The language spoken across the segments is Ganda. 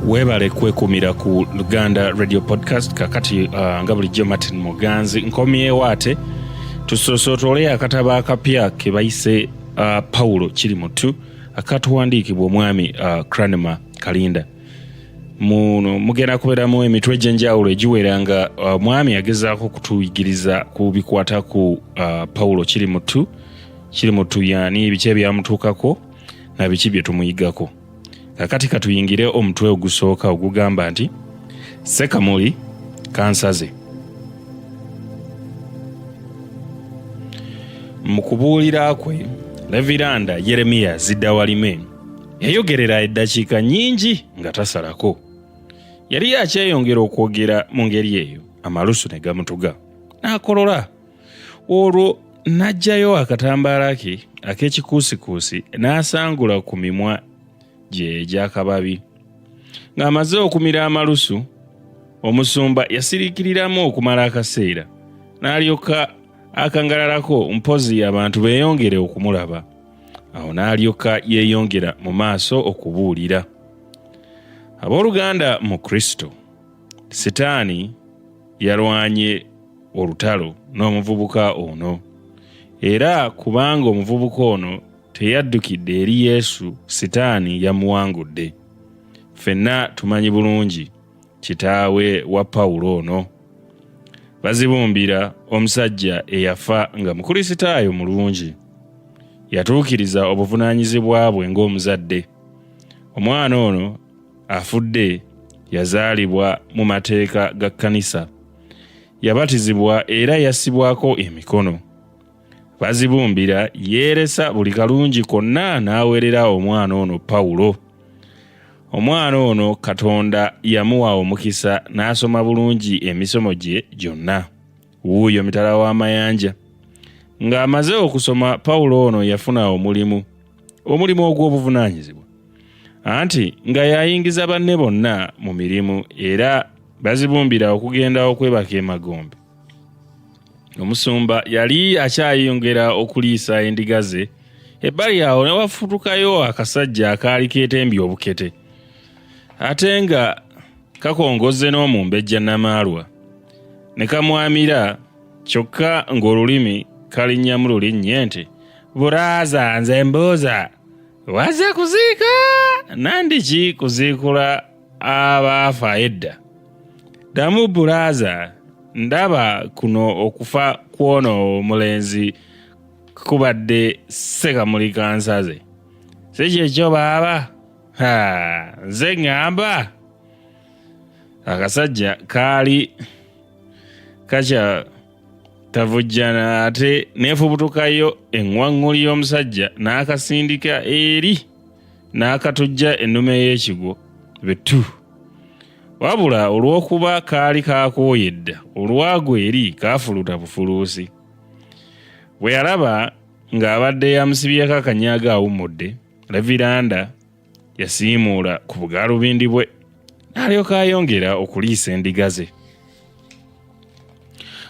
Weebale kwekumira ku Luganda Radio Podcast. Kakati nga bulijjo Martin Muganzi nkomyewo ate tusosootole akatabo akapya ke bayise Paulo Kirimutu, akatuwandiikibwa omwami Cranmer Kalinda. Muno mugenda kubeeramu emitwe egy'enjawulo egiwera nga omwami agezaako okutuyigiriza ku bikwata ku Paulo Kirimutu. Kirimutu yaani, biki ebyamutuukako na biki bye tumuyigako. Kakati katuyingire omutwe ogusooka ogugamba nti Ssekamuli kansaze. Mu kubuulira kwe, Leviranda Yeremiya Ziddawalime yayogerera eddakiika nnyingi nga tasalako. Yali akyeyongera okwogera mu ngeri eyo, amalusu ne gamutuga n'akolola. Olwo n'aggyayo akatambaala ke ak'ekikuusikuusi n'asangula ku mimwa gye egy'akababi. Ng'amaze okumira amalusu, omusumba yasiriikiriramu okumala akaseera, n'alyoka akangalalako mpozi abantu beeyongere okumulaba. Awo n'alyoka yeeyongera mu maaso okubuulira. Abooluganda mu Kristo, Sitaani yalwanye olutalo n'omuvubuka ono, era kubanga omuvubuka ono teyaddukidde eri Yesu, Sitaani yamuwangudde. Ffenna tumanyi bulungi kitaawe wa Pawulo ono, Bazibumbira, omusajja eyafa nga Mukulisitaayo mulungi. Yatuukiriza obuvunaanyizibwa bwe ng'omuzadde. Omwana ono afudde yazaalibwa mu mateeka ga kkanisa, yabatizibwa era yassibwako emikono. Bazibumbira yeeresa buli kalungi konna n'aweerera omwana ono Pawulo. Omwana ono Katonda yamuwa omukisa n'asoma bulungi emisomo gye gyonna. Wuuyo mitala w'amayanja. Ng'amaze okusoma, Pawulo ono yafuna omulimu, omulimu ogw'obuvunaanyizibwa. Anti nga yayingiza banne bonna mu mirimu era Bazibumbira okugenda okwebaka emagombe. Omusumba yali akyayongera okuliisa endiga ze, ebbali awo ne wafutukayo akasajja akaali keetembye obukete ate nga kakongozze n'omumbejja Namaalwa ne kamwamira, kyokka ng'olulimi kalinnyamu lulinnye nti, Buraaza, nze mbuuza, wazze kuziika nandiki kuziikula abaafa edda? Ddamu bulaaza, ndaba kuno okufa kw'ono omulenzi kubadde Ssekamuli kansaze. Si kyekyo baaba? Ha, nze ŋŋamba akasajja kaali kakya tavujjana ate neefubutukayo eŋŋwaŋŋuli y'omusajja n'akasindika eri n'akatujja ennume y'ekigwo betu. Wabula olw'okuba kaali kaakooye dda, olwagwa eri kaafuluta bufuluusi. Bwe yalaba ng'abadde yamusibyeko akanyaaga awummudde, Leviranda yasiimuula ku bugaalubindi bwe n'alyoka ayongera okuliisa endiga ze.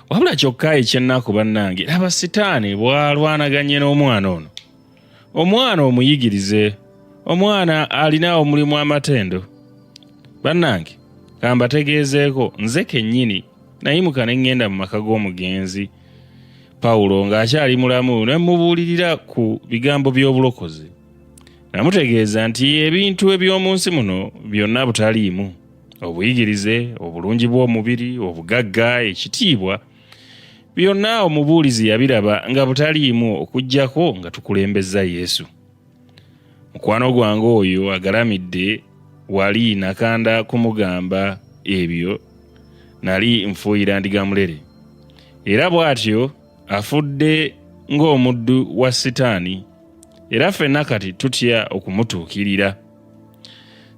Wabula kyokka eky'ennaku bannange, laba sitaani bw'alwanaganye n'omwana ono. Omwana omuyigirize, omwana alina omulimu amatendo. Bannange kambategeezeeko, nze kennyini nayimuka ne ŋŋenda mu maka g'omugenzi Pawulo ng'akyali mulamu ne mmubuulirira ku bigambo by'obulokozi. Namutegeeza nti ebintu eby'omu nsi muno byonna butaliimu, obuyigirize, obulungi bw'omubiri, obugagga, ekitiibwa, byonna omubuulizi yabiraba nga butaliimu okuggyako nga tukulembezza Yesu. Mukwano gwange oyo agalamidde wali nakanda kumugamba ebyo nali nfuuyira ndiga mulere. Era bw'atyo afudde ng'omuddu wa Sitaani, era ffenna kati tutya okumutuukirira.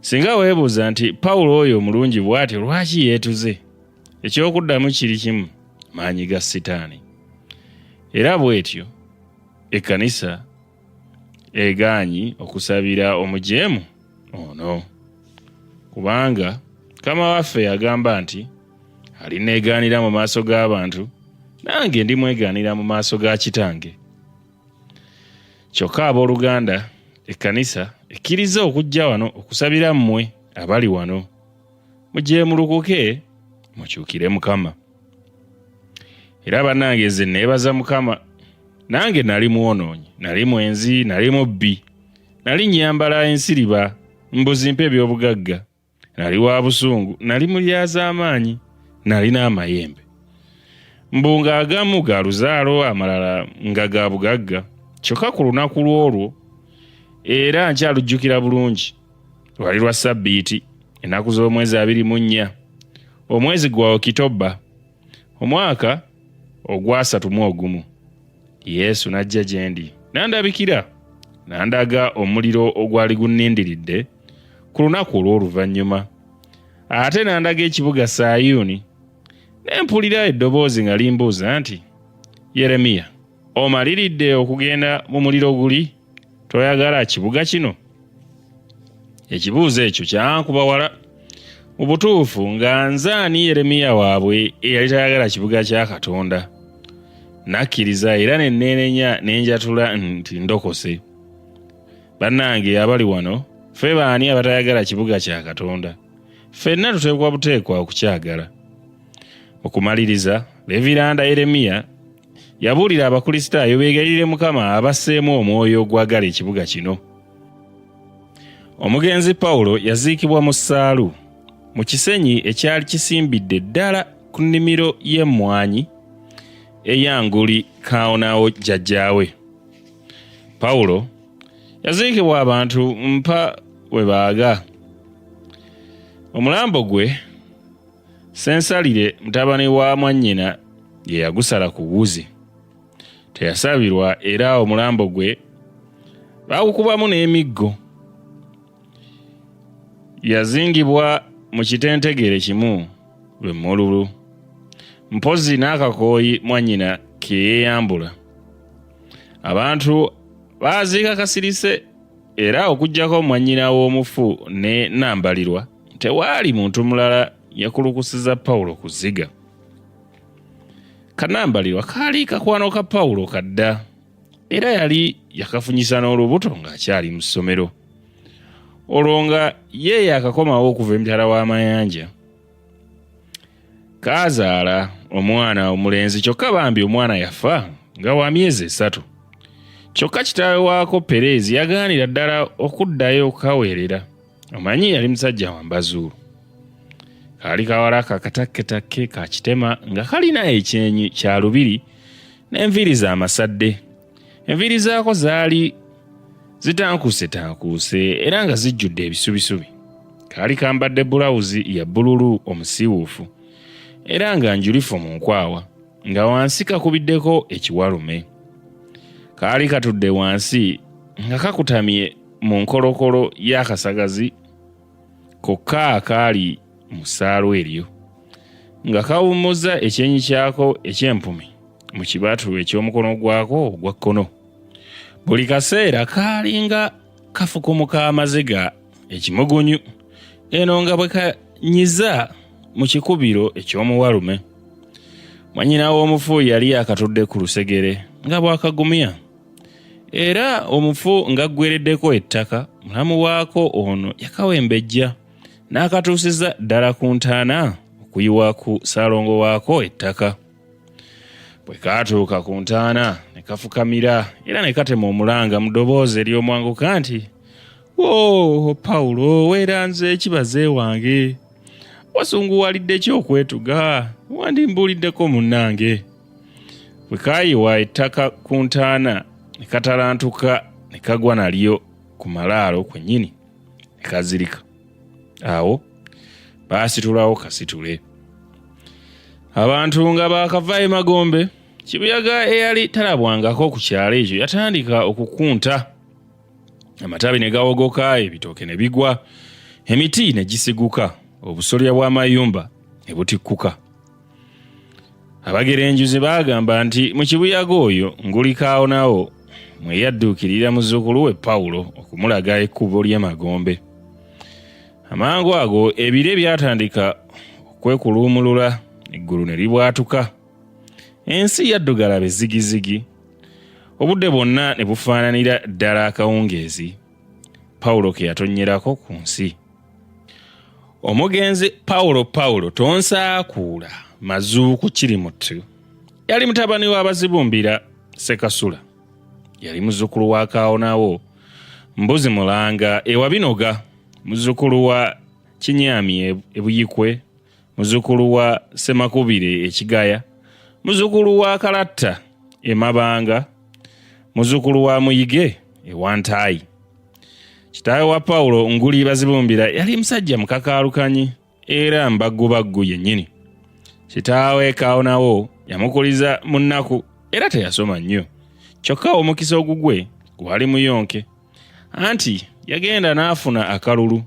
Singa weebuuza nti Pawulo oyo omulungi bw'atyo lwaki yeetuze? Eky'okuddamu kiri kimu, maanyi ga Sitaani. Era bw'etyo ekkanisa egaanyi okusabira omujeemu ono, kubanga Mukama waffe yagamba nti alineegaanira mu maaso g'abantu, nange ndimwegaanira mu maaso ga Kitange. Kyokka abooluganda, ekkanisa ekkiriza okujja wano okusabira mmwe. abali wano mujeemulukuke mukyukire Mukama. Era bannange nze neebaza Mukama, nange nali mwonoonyi, nali mwenzi, nali mubbi, nali nnyambala ensiriba, mbu zimpe eby'obugagga, nali wa busungu, nali mulyazaamaanyi, nalina amayembe, mbu ng'agamu ga luzaalo, amalala nga ga bugagga. Kyokka ku lunaku lw'olwo era nkyalujjukira bulungi, lwali lwa ssabbiiti, ennaku z'omwezi 24, omwezi gwa Okitoba, omwaka ogwasatu mu ogumu. Yesu n'ajja gye ndi, n'andabikira, n'andaga omuliro ogwali gunnindiridde ku lunaku olw'oluvannyuma. Ate n'andaga ekibuga Sayuuni, ne mpulira eddoboozi nga limbuuza nti, Yeremiya, omaliridde okugenda mu muliro guli? Toyagala kibuga kino? Ekibuuzo ekyo kyankuba wala. Mu butuufu nga nze ani Yeremiya waabwe eyali tayagala kibuga kya Katonda? Nakkiriza era ne neenenya ne njatula nti ndokose. Bannange abali wano, ffe baani abatayagala kibuga kya Katonda? Ffenna tuteekwa buteekwa okukyagala. Mu kumaliriza, Leviranda Yeremiya yabuulira Abakristaayo beegayirire Mukama abasseemu omwoyo ogwagala ekibuga kino. Omugenzi Pawulo yaziikibwa mu ssaalu mu kisenyi ekyali kisimbidde ddala ku nnimiro y'emmwanyi eya Nguli Kaawonawo jjajjaawe. Pawulo yaziikibwa abantu mpa we baaga. Omulambo gwe Ssensalire mutabani wa mwannyina ye yagusala ku wuzi. Teyasabirwa era omulambo gwe baagukubamu n'emiggo. Yazingibwa mu kitentegere kimu lwe mmululu. Mpozzi n'akakooyi mwannyina ke yeeyambula. Abantu baaziika kasirise era okuggyako mwannyina w'omufu ne Nambalirwa tewaali muntu mulala yakulukusiza Pawulo ku zziga. Kanambalirwa kaali kakwano ka Pawulo kadda era yali yakafunyisa n'olubuto ng'akyali mu ssomero. Olwo nga ye yakakomawo okuva emitala w'amayanja. Kaazaala omwana omulenzi kyokka bambi omwana yafa nga wa myezi 3. Kyokka kitaawe waako Pereezi yagaanira ddala okuddayo okukaweerera. Omanyi yali musajja wa mbazuulu. Kaali kawala kakatakketakke ka kitema nga kalina ekyenyi kya lubiri n'enviiri za masadde. Enviiri zaako zaali zitankuusetankuuse era nga zijjudde ebisubisubi. Kaali kambadde bulawuzi ya bbululu omusiiwuufu era nga njulifu mu nkwawa, nga wansi kakubiddeko ekiwalume. Kaali katudde wansi nga kakutamye mu nkolokolo y'akasagazi kokka akaali mu ssaalu eryo, nga kawummuzza ekyenyi kyako eky'empumi mu kibatu eky'omukono gwako ogwa kkono. Buli kaseera kaalinga kafukumuka amaziga ekimugunyu, eno nga bwe kanyiza mu kikubiro eky'omuwalume. Mwannyina w'omufu yali akatudde ku lusegere nga bw'akagumya, era omufu ng'aggwereddeko ettaka, mulamu waako ono yakawembejja n'akatuusiza ddala ku ntaana okuyiwa ku ssaalongo waako ettaka. Bwe kaatuuka ku ntaana ne kafukamira era ne katema omulanga mu ddoboozi ery'omwanguka nti, Oo, Pawulo, weeranze ki baze wange? Wasunguwalidde ki okwetuga? Wandimbuuliddeko munnange. Bwe kaayiwa ettaka ku ntaana ne katalantuka ne kagwa nalyo ku malaalo kwennyini ne kazirika. Awo baasitulawo kasitule. Abantu nga baakava emagombe, kibuyaga eyali talabwangako ku kyalo ekyo yatandika okukunta. Amatabi ne gawogoka, ebitooke ne bigwa, emiti ne gisiguka, obusolya bw'amayumba ne butikkuka. Abagerenjuzi baagamba nti mu kibuyaga oyo Nguli Kaawonawo mwe yadduukirira muzzukulu we Pawulo okumulaga ekkubo ly'emagombe. Amangu ago ebire byatandika okwekuluumulula, eggulu ne libwatuka. Ensi yaddugala be zigizigi, obudde bwonna ne bufaananira ddala akawungeezi Pawulo ke yatonnyerako ku nsi. Omugenzi Pawulo Pawulo Tonsaakuula Mazuuku Kirimuttu yali mutabani wa Bazibumbira Ssekasula. Yali muzzukulu wa Kaawonawo Mbuzi Mulanga e Wabinoga, muzzukulu wa Kinyami e Buyikwe, muzzukulu wa Ssemakubire e Kigaya, muzzukulu wa Kalatta e Mabanga, muzzukulu wa Muyige e Wantaayi. Kitaawe wa Pawulo Nguli Bazibumbira yali musajja mukakaalukanyi era mbaggubaggu yennyini. Kitaawe Kaawonawo yamukuliza mu nnaku era teyasoma nnyo. Kyokka omukisa ogugwe gwali muyonke. Anti yagenda n'afuna akalulu.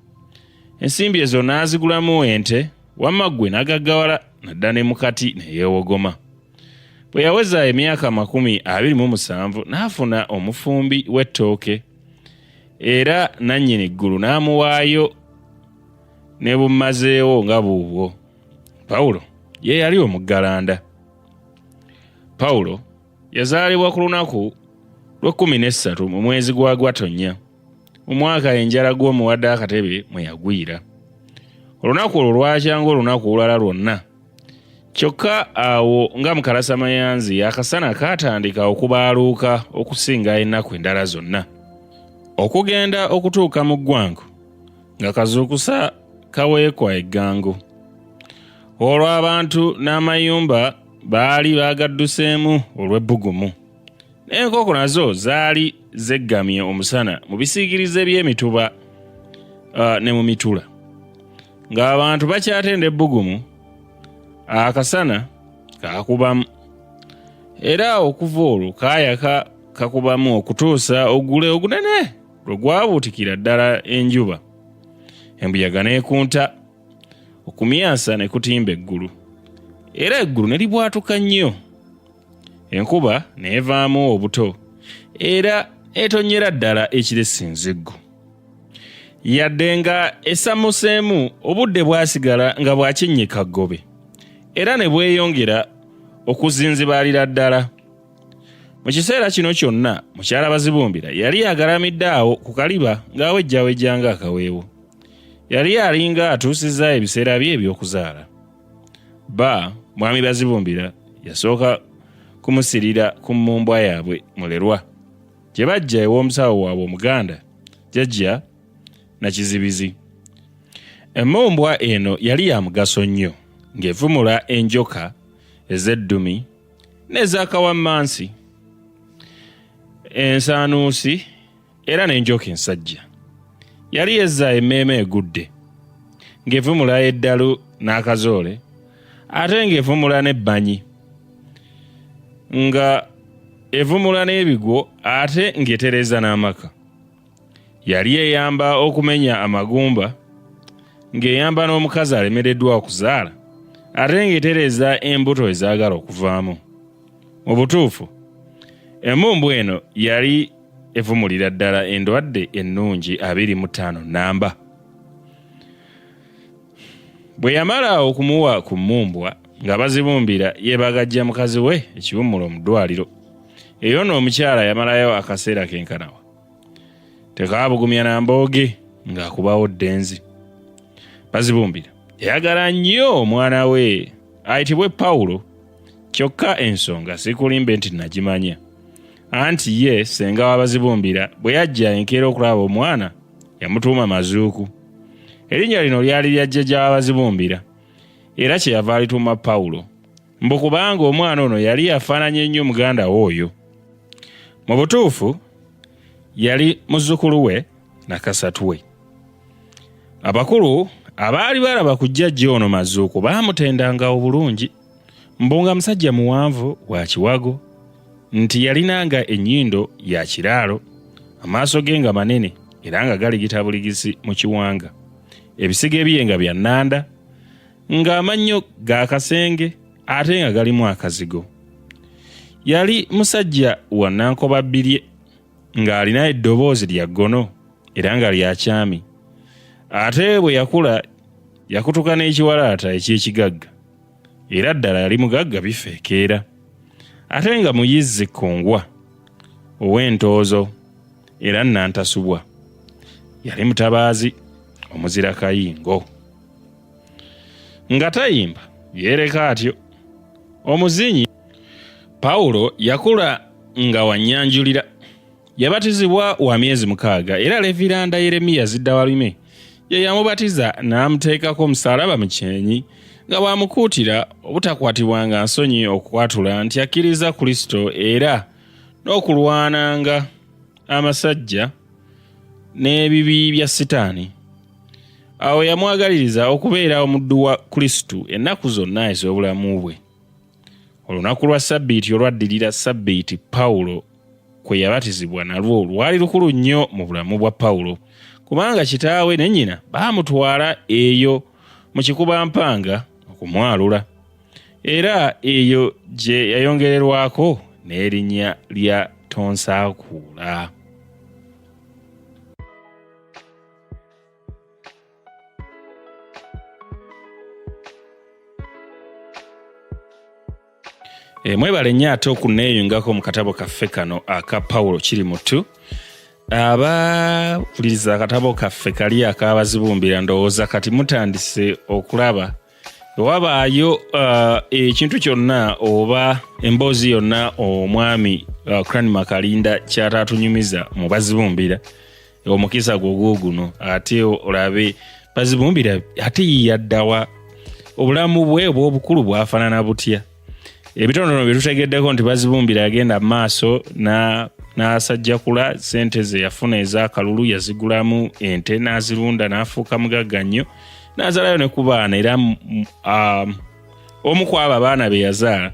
Ensimbi ezo n'azigulamu ente, wamma ggwe n'agaggawala nadda ne mu kati ne yeewogoma. Bwe yaweza emyaka 27 n'afuna omufumbi w'ettooke era nannyini ggulu n'amuwaayo ne bummazeewo nga buubwo. Pawulo ye yali omuggalanda. Pawulo yazaalibwa ku lunaku lw'ekkumi n'essatu mu mwezi gwa Gwatonnya mu mwaka enjala gw'omuwadde akatebe mwe yagwira. Olunaku olwo lwakya ng'olunaku olulala lwonna. Kyokka awo nga mu kalasamayanzi akasana kaatandika okubaaluuka okusinga ennaku endala zonna. Okugenda okutuuka mu ggwango nga kazuukusa kaweekwa eggango. Olwo abantu n'amayumba baali bagadduseemu olw'ebbugumu. N'enkoko nazo zaali zeggamye omusana mu bisiikirize by'emituba ne mu mitula. Ng'abantu bakyatenda ebbugumu, akasana kaakubamu. Era okuva olwo kaayaka kakubamu okutuusa ogule ogunene lwe gwabuutikira ddala enjuba. Embuyaga n'ekunta, okumyansa ne kutimba eggulu, era eggulu ne libwatuka nnyo. Enkuba n'evaamu obuto, era etonnyera ddala ekiresi nziggu. Yadde nga esammuseemu, obudde bwasigala nga bwa kinnyika ggobe, era ne bweyongera okuzinzibalira ddala. Mu kiseera kino kyonna, mukyala Bazibumbira yali agalamidde awo ku kaliba ng'awejjawejja ng'akaweewo. Yali alinga atuusizza ebiseera bye eby'okuzaala. Bba, Mwami Bazibumbira, yasooka kumusirira ku mmumbwa yaabwe Mulerwa gye bajja ew'omusawo waabwe Omuganda, Jjajja Nakizibizi. Emmumbwa eno yali ya mugaso nnyo ng'evumula enjoka ez'eddumi n'ezakawammansi, ensaanuusi era n'enjoka ensajja. Yali yezza emmeeme egudde, ng'evumula eddalu n'akazoole, ate ng'evumula n'ebbanyi, nga evumula n'ebigwo ate ng'etereeza n'amaka. Yali eyamba okumenya amagumba, ng'eyamba n'omukazi alemereddwa okuzaala, ate ng'etereeza embuto ezaagala okuvaamu. Mu butuufu, emmumbwa eno yali evumulira ddala endwadde ennungi 25 nnamba. Bwe yamala okumuwa ku mmumbwa nga bazibumbira yeebagajja mukazi we ekiwummulo mu ddwaliro. Eyo nno omukyala yamalayo akaseera kenkanawa. Tekaabugumya na mbooge ng'akubawo ddenzi. Bazibumbira yayagala nnyo omwana we ayitibwe Pawulo kyokka ensonga sikulimbe nti nagimanya. Anti ye ssenga wa Bazibumbira bwe yajja enkeera okulaba omwana yamutuuma Mazuuku. Erinnya lino lyali lya jjajja wa Bazibumbira era kye yava alituuma Pawulo mbu kubanga omwana ono yali afaananye nnyo muganda we oyo. Mu butuufu yali muzzukulu we na kasatu we. Abakulu abaali balaba ku jjajja ono Mazuuku baamutendanga obulungi mbu nga musajja muwanvu wa kiwago, nti yalinanga ennyindo ya kiraalo, amaaso ge nga manene era nga galigita buligisi mu kiwanga, ebisige bye nga bya nnanda, ng'amannyo ga kasenge ate nga galimu akazigo. Yali musajja wa nankobabbirye ng'alina eddoboozi lya ggono era nga lya kyami. Ate bwe yakula yakutuka n'ekiwalaata eky'ekigagga era ddala yali mugagga bifeekeera ate nga muyizzi kkungwa ow'entoozo era nnantasubwa. Yali mutabaazi omuzira kayingo. Nga tayimba yeereka atyo. Omuzinyi Pawulo yakula nga wannyanjulira. Yabatizibwa wa myezi mukaaga era Leviranda Yeremiya Ziddawalime ye yamubatiza n'amuteekako omusaalaba mu kyenyi nga bw'amukuutira obutakwatibwanga nsonyi okwatula nti akkiriza Kristo era n'okulwananga amasajja n'ebibi bya Sitaani. Awo yamwagaliriza okubeera omuddu wa Kristo ennaku zonna ez'obulamu bwe. Olunaku lwa Ssabbiiti olwaddirira Ssabbiiti Pawulo kwe yabatizibwa nalwo lwali lukulu nnyo mu bulamu bwa Pawulo, kubanga kitaawe ne nnyina baamutwala eyo mu kikubampanga okumwalula, era eyo gye yayongererwako n'erinnya lya Tonsaakuula. E, mwebale nnyo ate okuneeyungako mu katabo kaffe kano aka pawulo kiri mutu abawuliriza akatabo kaffe kali akabazibumbira ndowooza kati mutandise okulaba wabaayo uh, ekintu kyonna oba emboozi yonna omwami uh, cranima kalinda kyataatunyumiza mu bazibumbira omukisa gwo guuguno ate olabe bazibumbira ate yiyaddawa obulamu bwe obw'obukulu bwafanana butya ebitonotono bye tutegeddeko nti bazibumbira yagenda mu maaso n'asajjakula sente ze yafuna ez'akalulu yazigulamu ente n'azirunda n'afuuka mugagga nnyo n'azalayo ne ku baana era um, omu ku abo abaana be yazaala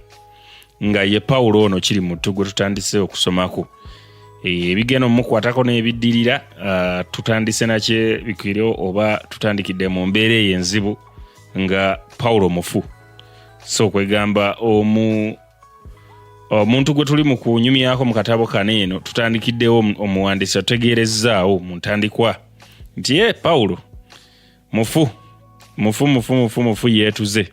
nga ye pawulo ono kiri mutu gwe tutandise okusomako eh, ebigenda omukwatako n'ebiddirira ah, tutandise nakyebikwire oba tutandikidde mu mbeera eyo enzibu nga pawulo mufu so kwegamba omu omuntu gwe tuli mu kunyumyako mu katabo kano eno tutandikiddewo omuwandiisi atutegeerezzaawo mu ntandikwa nti ye pawulo mufu mufu mufu mufu mufu yeetuze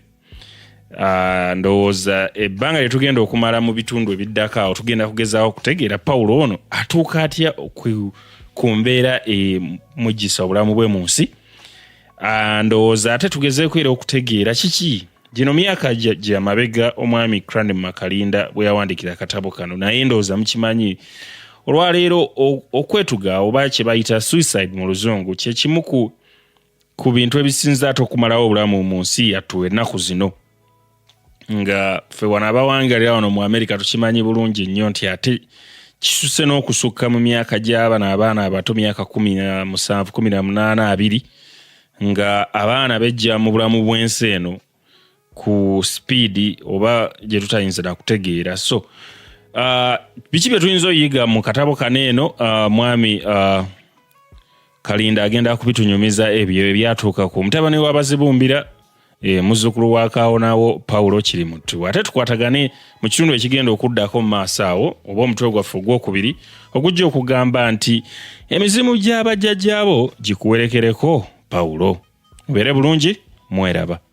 Ah, ndowooza ebbanga lye tugenda okumala mu bitundu ebiddako awo tugenda kugezaako okutegeera pawulo ono atuuka atya ku mbeera emugisa obulamu bwe mu nsi ah, ndowooza ate tugezeeko era okutegeera kiki gino myaka gya mabega omwami cran makalinda bwe yawandikira akatabo kano naye ndowooza mukimanyi olwaleero okwetuga oba kye bayita suicide mu luzungu kyekimu ku ku bintu ebisinza ate okumalawo obulamu mu nsi yattu ennaku zino nga ffe wano abawangalira wano mu amerika tukimanyi bulungi nnyo nti ate kisuse n'okusukka mu myaka gy'abano abaana abato myaka 17 18 20 nga abaana bejja mu bulamu bw'ensi eno ku sipiidi oba gye tutayinza nakutegeera so biki bye tuyinza oyiga mu katabo kano eno mwami kalinda agenda kubitunyumiza ebyo ebyatuuka ku mutabani w'abazibumbira e, muzzukulu wa kaawonawo pawulo kirimuttu ate tukwatagane mu kitundu ekigenda okuddako mu maaso awo oba omutwe gwaffe ogwokubiri ogujja okugamba nti emizimu gy'abajjajjaabo gikuwerekereko pawulo mubeere bulungi mweraba.